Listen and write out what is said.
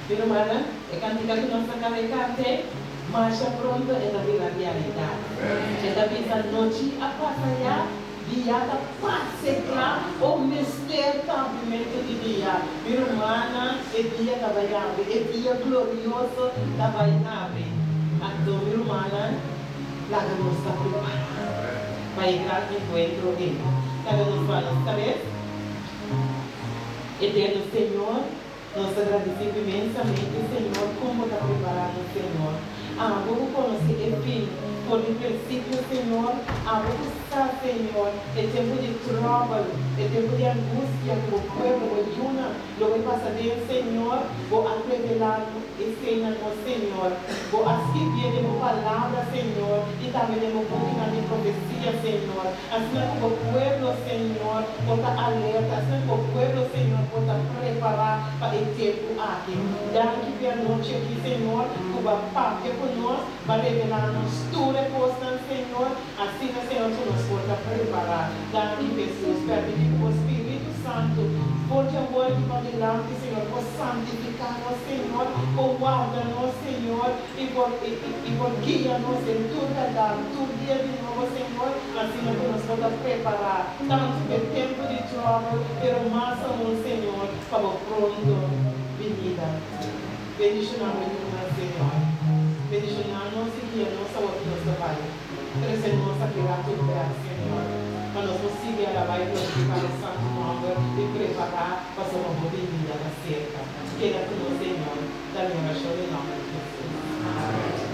Mi rumannan, e kantika ku nos a kaba e kant'é, masha pronto e ta bira realidat. E ta bisa, Nochi a pasa ya, dia ta pase kla, o mester ta abrimentu di dia. Mi rumannan, e dia ta bai abri, e dia glorioso ta bai abri. Anto, mi rumannan, laga nos ta prepará pa e gran enkuentro ei. Laga nos bai nos kabes. Eterno Señor, nos ta gradisí bo inmensamente, Señor, kon bo ta prepará nos, Señor. Abo ku konosé e fin for di prinsipio, Señor. Abo ku sa, Señor, e tempu di tròbel, e tempu di angustia ku bo pueblo, bo yunan, lo bai pasa den, Señor. Bo a revelá esei na nos, Señor. Bo a skirbié den bo Palabra, Señor, i tambe den bo bukinan di profesia, Señor. Asina ku bo pueblo, Señor, por ta alerta, asina ku bo pueblo, Señor, por ta prepará pa e tempu aki. Danki p'e anochi aki, Señor, ku bo a papia ku nos, bo a revelá nos tur e kosnan, Señor, asina, Señor, ku nos por ta prepará. Danki, Hesus. Permití ku bo Spiritu Santu for di awor aki padilanti, Señor, por santifiká nos, Señor, por warda nos, Señor, i por i por guia nos den tur bèrdat, tur dia di nobo, Señor, asina ku nos por ta prepará tantu p'e tempu di tròbel, pero mas aun, Señor, pa bo pronto binida. Bendishoná bo yunan, Señor. Bendishoná nos i guia nos awor ku nos ta bai. Trese nos aki ratu bèk, Señor, pa nos por sigui alabá i glorifiká bo santu nòmber i prepará pasobra bo binida ta serka. Keda ku nos, Señor. Ta mi orashon den nòmber di Hesus. Amèn.